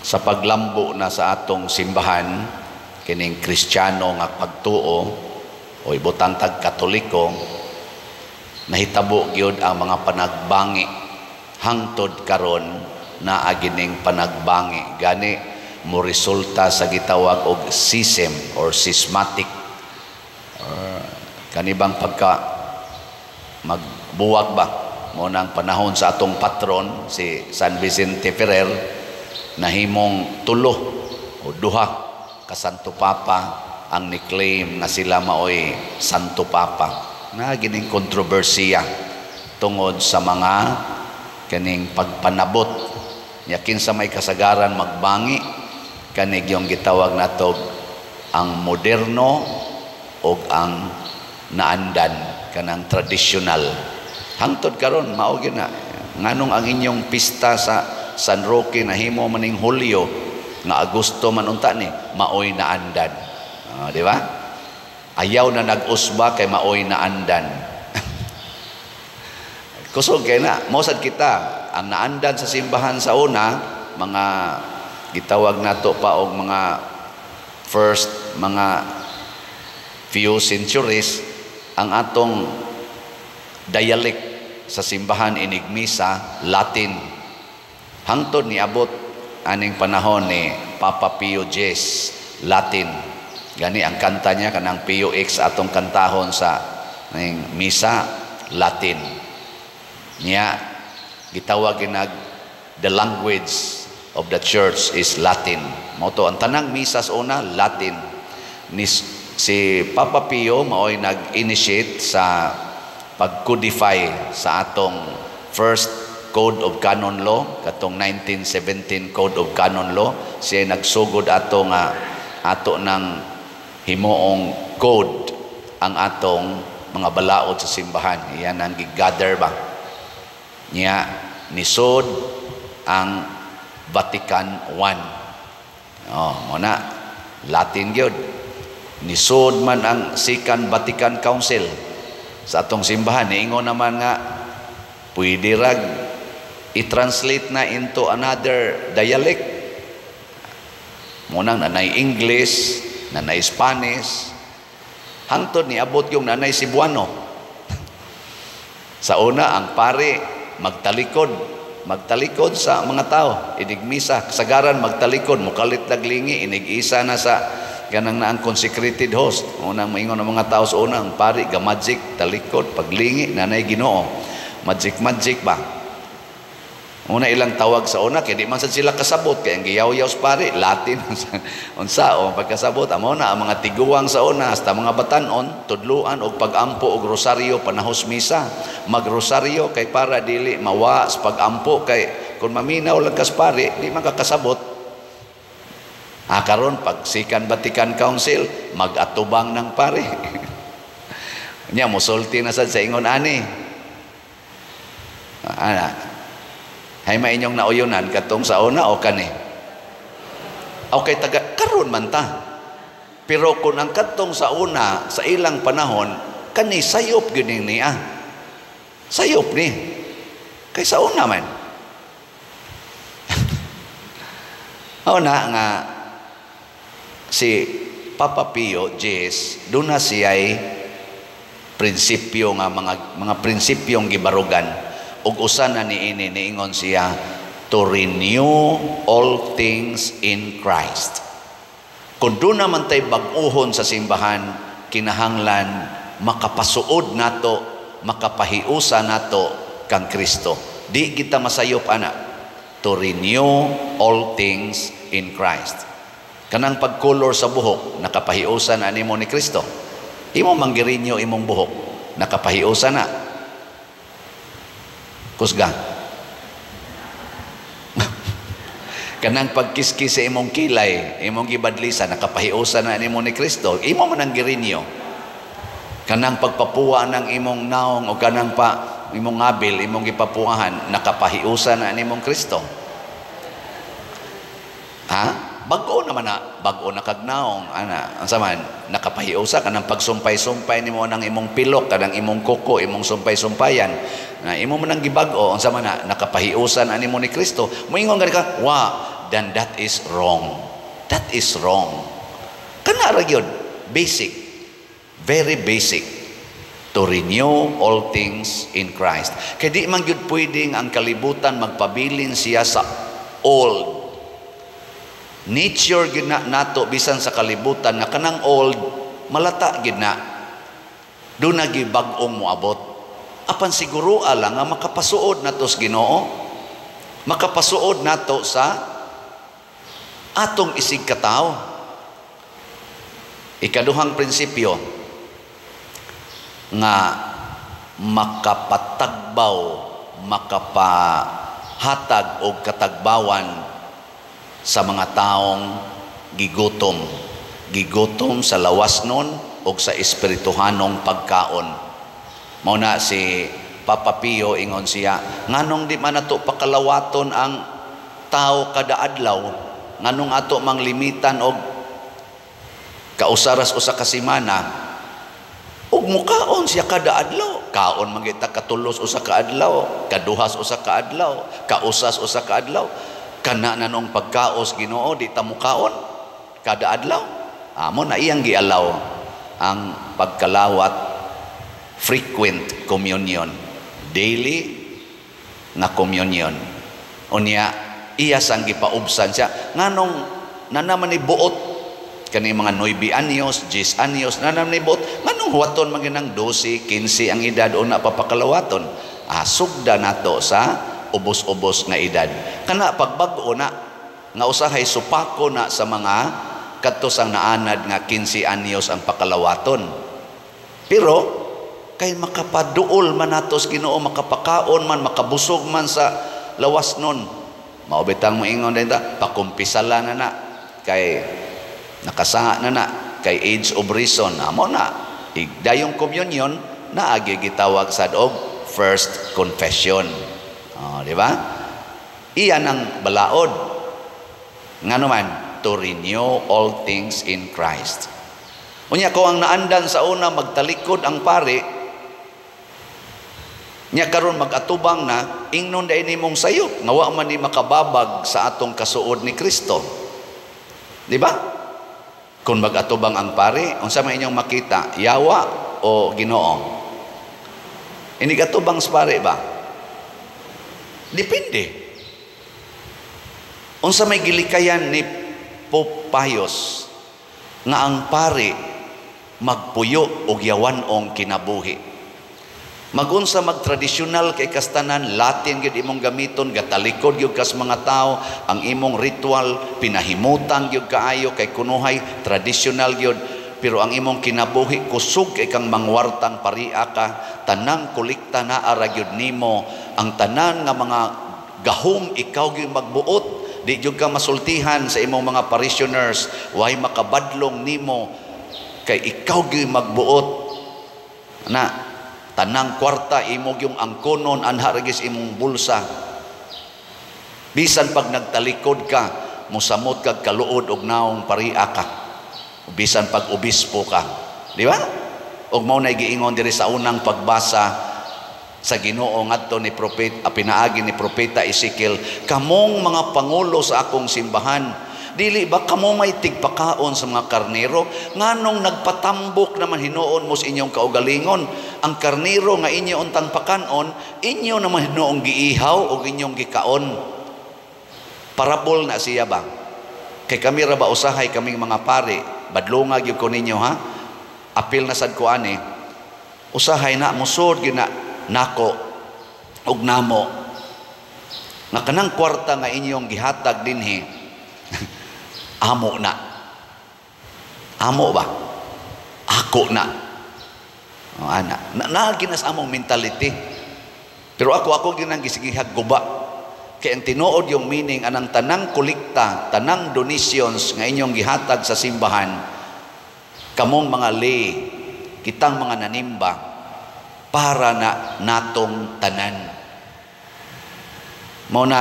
Sa paglambo na sa atong simbahan, kining Kristiyano nga pagtuo o ibutang tag Katoliko, nahitabo gyud ang mga panagbangi. Hangtod karon naa gining panagbangi, gani mo resulta sa gitawag og schism or schismatic or kanibang pagka magbuwag ba. Mo nang panahon sa atong patron si San Vicente Ferrer, nahimong tulo o duha ka Santo Papa ang ni-claim nga sila maoy Santo Papa. Na gining kontrobersiya tungod sa mga kaning pagpanabot nya kinsa may kasagaran magbangi, kanig yung gitawag nato ang moderno og ang naandan, kanang tradisyonal. Hangtod karon mao gyud na. Nganong ang inyong pista sa San Roque nahimo maning Hulyo nga Agosto man unta ni maoy naandan? Di ba? Ayaw na nag-usba kay maoy naandan. Kusog kay na mosad kita ang naandan sa simbahan sa una, mga gitawag nato pa og mga first mga few centuries, ang atong dialect sa simbahan inig misa, Latin. Hangtod niabot aning panahon ni Papa Pio X, Latin. Gani ang kanta niya, kanang Pio X, atong kantahon sa ning misa, Latin. Niya gitawag ginag the language of the church is Latin. Mao to ang tanang misa sa una, Latin. Ni si Papa Pio maoy nag-initiate sa pag-codify sa atong first Code of Canon Law, katong 1917 Code of Canon Law. Siya nagsugod ato nga ato ng himuong code ang atong mga balaod sa simbahan. Iyan ang gigather ba. Niya nisod ang Vatican I. Oh, mo na Latin gyud. Nisod man ang Second Vatican Council sa atong simbahan. Niingon naman nga pwede rag i-translate na into another dialect. Munang nanay English, nanay Spanish, hangtod niabot yung nanay Cebuano. Sa una, ang pare magtalikod, magtalikod sa mga tao, inig misa, kasagaran magtalikod, mukalit naglingi, inig isa na sa ganang na ang consecrated host. Unang maingon ng mga tao sa una, ang pare gamagic, talikod, paglingi, nanay Ginoo. Magic magic ba? Una ilang tawag sa una, kay di man sad sila kasabot, kay ang giyaw-yaw sa pare, Latin. Unsa o pagkasabot, amo na ang mga tiguang sa una, hasta mga batanon, tudluan og pag-ampo og rosaryo panahos misa. Magrosaryo kay para dili mawa sa pag-ampo, kay kung maminaw lang kas pare, di man ka kasabot. Ah, karon pag Second Vatican Council, mag-atubang ng pare. Nya mosulti na sad sa ingon ani. Ana. Hay ma inyong nauyunan, katong sa una o kani? Okay, taga karon man ta. Pero kung ang kadtong sa una sa ilang panahon, kani sayop gyud ni niya. Sayop ni. Kay sa una man. Una nga si Papa Pio X, doon na siya'y prinsipyo nga mga prinsipyong gibarugan. Ug usa na niini, niingon siya to renew all things in Christ. Kung doon naman tay bag-uhon sa simbahan, kinahanglan makapasuod nato, makapahiusa nato kang Kristo. Di kita masayop ana. To renew all things in Christ. Kanang pagkulor sa buhok, nakapahiusa na nimo ni Kristo. Imo manggirinyo imong buhok, nakapahiusa na. Kusga. Kanang pagkiskis sa imong kilay, imong gibadlisa, nakapahiusa na nimo ni Kristo. Imo man ang girinyo. Kanang pagpapuwa ng imong naong o kanang pa imong ngabil, imong gipapuwahan, nakapahiusa na nimong Kristo. Ha? Bag-o naman na, bag-o na kag naong, ana, ang saman, nakapahiusa kanang pagsumpay-sumpay nimo ng imong pilok, kanang imong kuko, imong sumpay-sumpayan. Na imo man ang gibag-o, ang sama na, nakapahiusa na nimo ni Kristo. Moingon gani ka, wa, Then that is wrong. That is wrong. Kana ra gyud, basic. Very basic. To renew all things in Christ. Kay di man gyud pwedeng ang kalibutan magpabilin siya sa old. Nature gyud na nato bisan sa kalibutan nga kanang old malata gyud na. Duna gyud bag-ong moabot. Apan siguro lang nga makapasuod nato sa Ginoo. Makapasuod nato sa atong isig katawo. Ikaduhang prinsipyo nga makapatagbaw, makapahatag og katagbawan sa mga taong gigutom. Gigutom sa lawas nun o sa espirituhanong pagkaon. Mao na si Papa Pio, ingon siya, nganong di man nato pakalawaton ang tao kada adlaw, nganong ato mang limitan og kausaras usa ka semana, ug mukaon siya kada adlaw? Kaon man kita katulos usa ka adlaw, kaduhas usa ka adlaw, kausas usa ka adlaw. Kana na nung pagkaos, Ginoo, di ta mukaon kada adlaw. Amo na iyang gialaw ang pagkalawat, frequent communion, daily nga communion. Unya iya sang gipaubsan siya, nganong nanaman ni buot kani mga 9 anyos, 10 anyos, nanaman ni buot, nganong huwaton man ginang 12, 15 ang edad una papakalawaton? Ah, sugda nato sa ubos-ubos nga edad. Kana pagbag-o na nga usahay supako na sa mga kadto sang naanad nga 15 anyos ang pakalawaton. Pero kay makapaduol man nato sa Ginoo, makapakaon man, makabusog man sa lawas nun. Mao bitang moingon din ta, pakumpisala na na kay nakasaha na na, kay age of reason. Amo na dayong communion naagi gitawag sad og first confession. Oh, di ba? Iyan ang balaod. Ngano man, to renew all things in Christ. Unya ko ang naandan sa una magtalikod ang pare, nya karon mag-atubang na, ingnon dai nimong sayop nga wa man ni makababag sa atong kasuod ni Kristo. Di ba? Kung mag-atubang ang pare, unsa man inyong makita, yawa o Ginoo? Inig atubang sa pare ba? Depende. Unsa may gilikayan ni Pope Pius nga ang pare magpuyo og yawan-ong kinabuhi. Magunsa magtradisyonal kay kastanan, Latin gyud imong gamiton, gatalikod gyud kas mga tao, ang imong ritual pinahimutang gyud kaayo kay kunuhay tradisyonal gyud, pero ang imong kinabuhi kusog kay kang mangwartang paria ka, tanang kolekta na ara gyud nimo, ang tanan nga mga gahom ikaw gyud magbuot, di gyud ka masultihan sa imong mga parishioners, way makabadlong nimo kay ikaw gyud magbuot na tanang kwarta imo yung angkonon, anha ra imong bulsa. Bisan pag nagtalikod ka, mosamot kag kaluod og naong paria ka, bisan pag obispo ka, di ba? Og mao na giingon diri sa unang pagbasa sa Ginoo ngadto ni propeta, pinaagi ni propeta Ezekiel, "Kamong mga pangulo sa akong simbahan, dili ba kamo may tigpakaon sa mga karnero? Nganong nagpatambok naman hinuon mo sa inyong kaugalingon? Ang karnero nga inyo untang pakanon, inyo naman hinuong giihaw o inyong gikaon." Parabol na siya ba? Kay kami ra ba usahay, kaming mga pare, badlonga gyud ko ninyo ha. Apil na sad ko ani. Usahay na musod gyud na nako ug namo nga kanang kwarta nga inyong gihatag dinhi, amo na. Amo ba? Ako na. O, ana. Na, na sa among mentality. Pero ako ginang gisigihag guba. Kay ang tinuod yung meaning anang tanang kolekta, tanang donations nga inyong gihatag sa simbahan, kamong mga lay, kitang mga nanimba, para na natong tanan. Mao na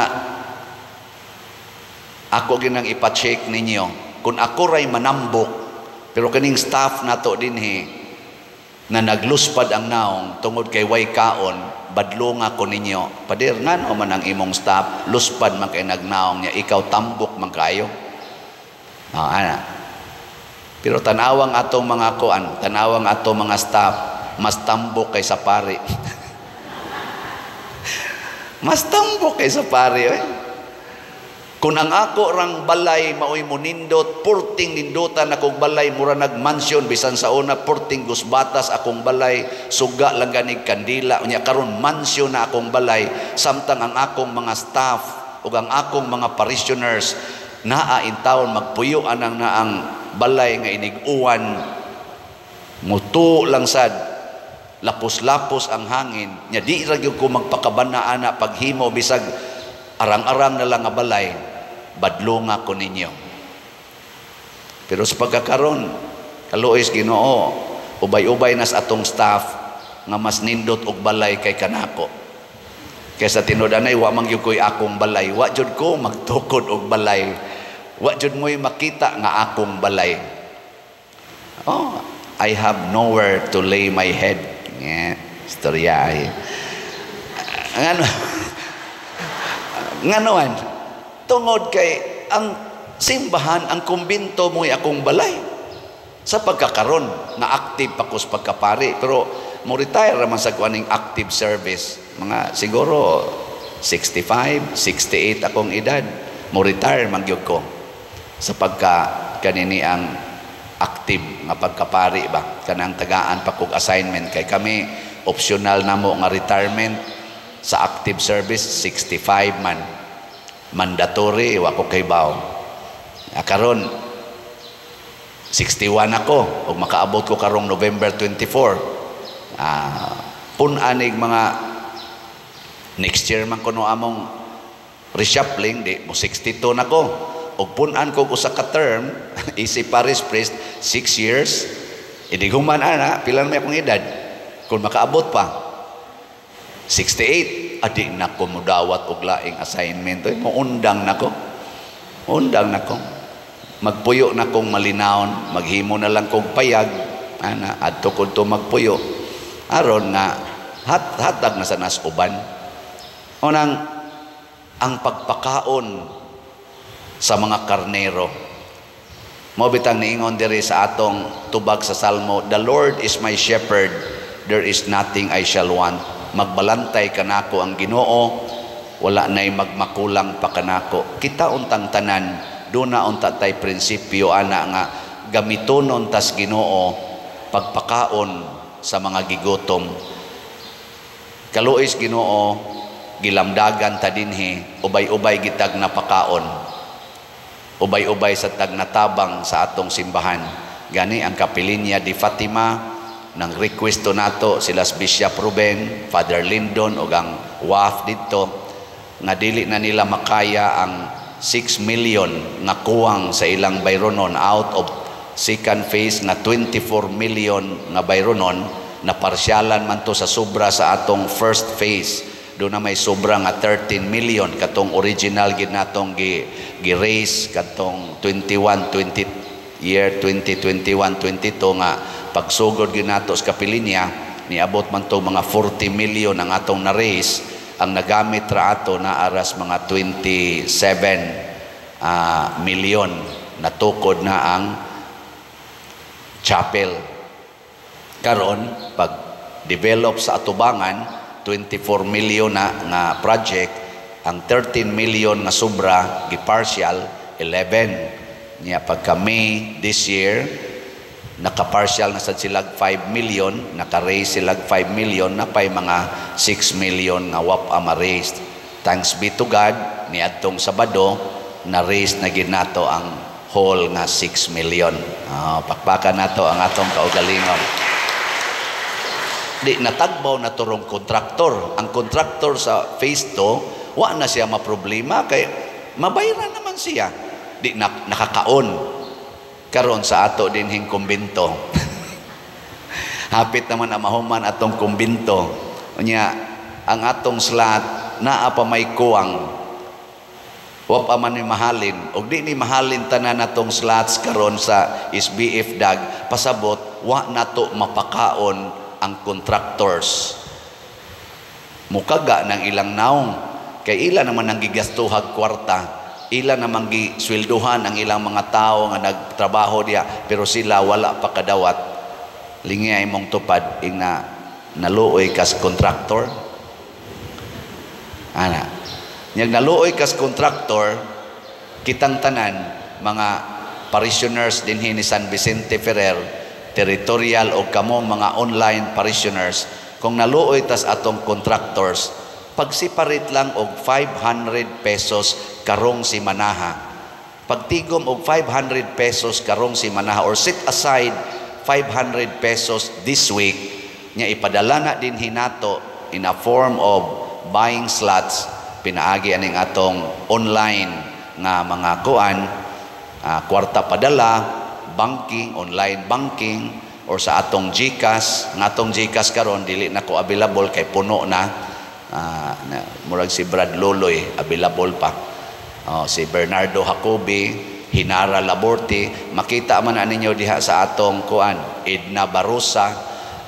ako ginang ipa-check ninyo kung ako ray manambok, pero kaning staff nato dinhi Na nagluspad ang naong tungod kay way kaon, badlonga ko ninyo. "Pader, ngano man ang imong staff luspad man kay nagnaong niya, ikaw tambok man kayo?" Ah, ana. Pero tanawang atong mga kuan, tanawang atong mga staff, mas tambok kay sa pari. Mas tambok kay sa pari. Eh. Kung ang ako rang balay maoy monindot, purting nindutan akong balay, mura nagmansyon, bisan sa una purting gusbatas akong balay, suga lang ganig kandila, unya karon mansyon na akong balay, samtang ang akong mga staff ug ang akong mga parishioners naa in town magpuyo anang naang balay nga inig-uwan, mutu lang sad, lapos-lapos ang hangin nya, di ra gyud ko magpakabana ana paghimo bisag arang-arang na lang nga balay, badlonga ko ninyo. Pero sa pagkakaron, kaluoy Ginoo, ubay-ubay nas atong staff nga mas nindot og balay kay kanako. Kaysa tinud-anay wa man gyud ko'y akong balay, wa jud ko magtukod og balay. Wa jud mo'y makita nga akong balay. Oh, I have nowhere to lay my head. Yeah, istorya ay. Ngano? Nganoan? Tungod kay ang simbahan, ang kumbinto mo'y akong balay. Sa pagkakaron nga active pa ko sa pagkapari, pero mo retire raman sa kuaning active service. Mga siguro 65, 68 akong edad, mo retire man gyud ko sa pagka kanini ang active nga pagkapari ba, kanang tagaan pa kog assignment, kay kami optional namo nga retirement sa active service 65 man, mandatory, wa ko kaybaw. Ah, karon 61 ako ug makaabot ko karong November 24. Ah, pun-anig mga next year man kuno among reshuffling, di mo 62 na ko ug pun-an ko usa ka term isip parish priest, 6 years. Inig human ana, pila may akong edad kung makaabot pa? 68. Adi na ko mudawat og laing assignment. Oy, muundang nako, undang nako, magpuyo na kong malinawon, maghimo na lang kog payag ana, adto ko to magpuyo aron nga hatag na sa nas uban. Unang ang pagpakaon sa mga karnero. Mo bitang niingon diri sa atong tubag sa Salmo, "The Lord is my shepherd, there is nothing I shall want." Magbalantay kanako ang Ginoo, wala na'y magmakulang pa kanako. Kita untang tanan, duna unta tay prinsipyo ana nga gamitonon tas Ginoo pagpakaon sa mga gigutom. Kaluoy Ginoo, gilamdagan ta dinhi, ubay-ubay gitag napakaon. Ubay-ubay sa tag natabang sa atong simbahan. Gani ang Kapilinya di Fatima nang request to nato sila Bishop Ruben, Father Lindon ug ang WAF didto nga dili na nila makaya ang 6 million nga kuwang sa ilang bayronon out of second phase nga 24 million nga bayronon na parsyalan man to sa sobra sa atong first phase. Do na may sobra nga 13 million katong original gid natong gi raise katong 21 20 year 2021 22 nga pagsugod gyud nato sa kapilinya. Niabot man to mga 40 million ang atong na-raise. Ang nagamit ra ato na aras mga 27 million. Natukod na ang chapel. Karon pag develop sa atubangan, 24 million na nga project. Ang 13 million nga sobra gi-partial 11 niya. Pagka May this year, naka-partial na sad sila 5 million, naka-raise sila 5 million na pay mga 6 million nga wa pa ma-raise. Thanks be to God, niadtong Sabado na raise na gid nato ang whole nga 6 million. Pakpakan nato ang atong kaugalingon. Di natagbaw na turong kontraktor. Ang kontraktor sa phase 2, wa na siya maproblema kay mabayaran naman siya. Di na, nakakaon. Karon sa ato dinhing kumbinto. Hapit naman ang mahuman atong kumbinto. Unya, ang atong slot naa pa may kuwang. Wa pa man ni mahalin. Og di ni mahalin tanan atong slots karon sa SBF DAG, pasabot wa nato mapakaon ang contractors. Mukaga ng ilang naong kay ila naman ang gigastuhag kwarta, ila namang giswelduhan ang ilang mga tao nga nagtrabaho diha, pero sila wala pa kadawat. Lingi ay mong tupad ingna naluoy kas contractor ana. Nyag naluoy kas contractor, kitang tanan mga parishioners dinhi ni San Vicente Ferrer territorial o kamong mga online parishioners, kung naluoy tas atong contractors, pag-separate lang og 500 pesos karong simanaha, pagtigom og 500 pesos karong simanaha or set aside 500 pesos this week nya ipadala na din hinato in a form of buying slots pinaagi aning atong online nga mga kuan, kwarta padala, banking, online banking or sa atong GCash. Ng atong GCash karon dili na ko available kay puno na. Na murag si Brad Loloy available pa. Oh, si Bernardo Jacobi, Hinara Laborte, makita man na ninyo diha sa atong kuan, Edna Barosa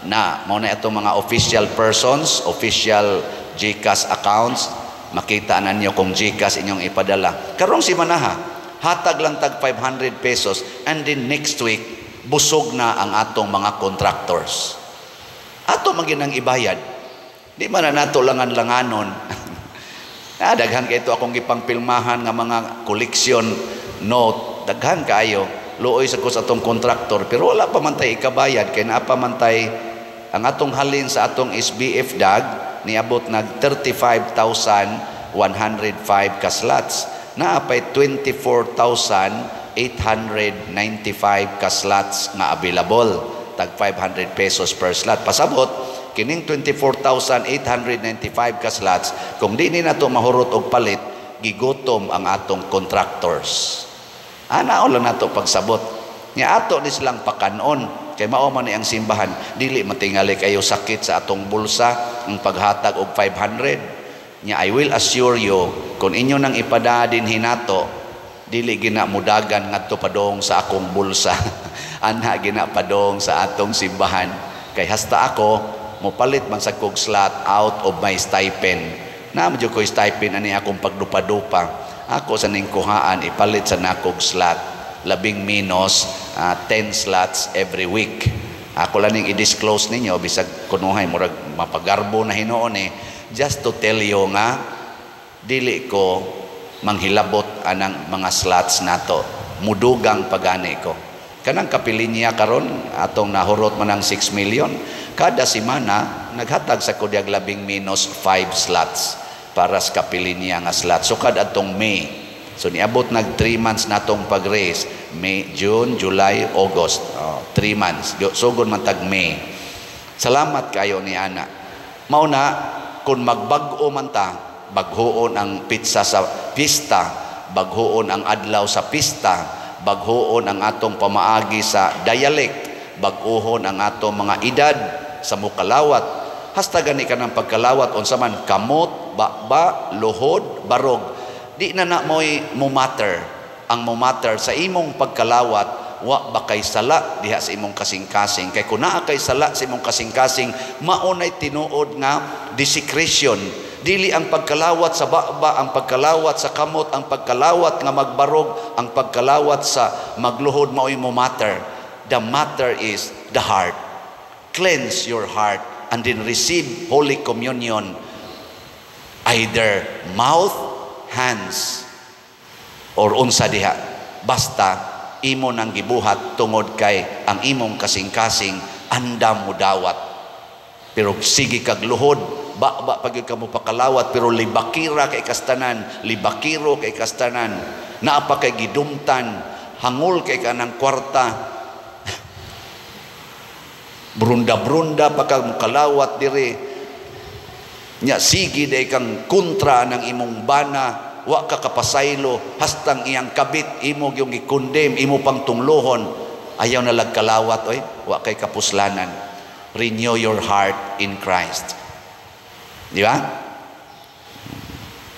na mao na atong mga official persons, official GCash accounts. Makita na ninyo kung GCash inyong ipadala. Karong simanaha, hatag lang tag 500 pesos and then next week busog na ang atong mga contractors. Ato man gyud ang ibayad. Di man na nato langan-langanon. Daghan kay ito akong gipangpilmahan nga mga collection note. Daghan kaayo. Luoy sa ko sa atong contractor pero wala pa man tay ikabayad kay naa pa man tay ang atong halin sa atong SBF DAG, niabot nag 35,105 ka slots. Naa pay 24,895 ka slots nga available, tag 500 pesos per slot. Pasabot kining 24,895 ka slots, kung di ni nato mahurot og palit, gigutom ang atong contractors. Ana lang nato pagsabot nya ato ni silang pakanon kay mao man ni ang simbahan. Dili matingali kayo sakit sa atong bulsa ang paghatag og 500 nya. I will assure you, kung inyo nang ipada din hinato, dili gina mudagan ngadto padong sa akong bulsa. Anha gina padong sa atong simbahan kay hasta ako mopalit man sa kog slot out of my stipend. Na mo ko stipend ani akong pagdupa-dupa, ako sa ning kuhaan ipalit sa nakog slot, labing minus 10 slots every week. Ako lang ning i-disclose ninyo bisag kunuhay murag mapagarbo na hinuon eh, just to tell you nga dili ko manghilabot anang mga slots nato. Mudugang pagani ko kanang kapilinya karon atong nahurot man ang 6 million. Kada semana naghatag sa kudyag labing minus 5 slots para sa kapilinya nga slot. So kad atong May, so niabot nag 3 months natong pag-raise, May, June, July, August, oh, 3 months. Sugod man tag May. Salamat kayo ni ana. Mao na kung magbag-o man ta, baghoon ang pizza sa pista, baghoon ang adlaw sa pista, baghoon ang atong pamaagi sa dialect, baguhon ang atong mga edad sa mukalawat. Hasta gani ka ng pagkalawat unsa man, kamot, baba, luhod, barog. Di na na mo'y mo matter. Ang mo matter sa imong pagkalawat, wa ba kay sala diha sa imong kasing-kasing? Kay kung naa kay sala sa imong kasing-kasing, maunay tinuod nga desecration. Dili ang pagkalawat sa baba, ang pagkalawat sa kamot, ang pagkalawat nga magbarog, ang pagkalawat sa magluhod mao'y mo matter. The matter is the heart. Cleanse your heart and then receive Holy Communion, either mouth, hands, or unsa diha. Basta imo nang gibuhat tungod kay ang imong kasing-kasing andam mo dawat. Pero sige kag luhod, ba pag ka mo pakalawat, pero libakira kay kastanan, libakiro kay kastanan, naa pa kay gidumtan, hangol kay kanang kwarta, brunda-brunda pa kag mukalawat dire nya, sige day kang kontra ng imong bana, wa ka kapasaylo hastang iyang kabit imo yung gi-condemn, imo pang tunglohon. Ayaw na lagkalawat oy, wa kay kapuslanan. Renew your heart in Christ. Di ba?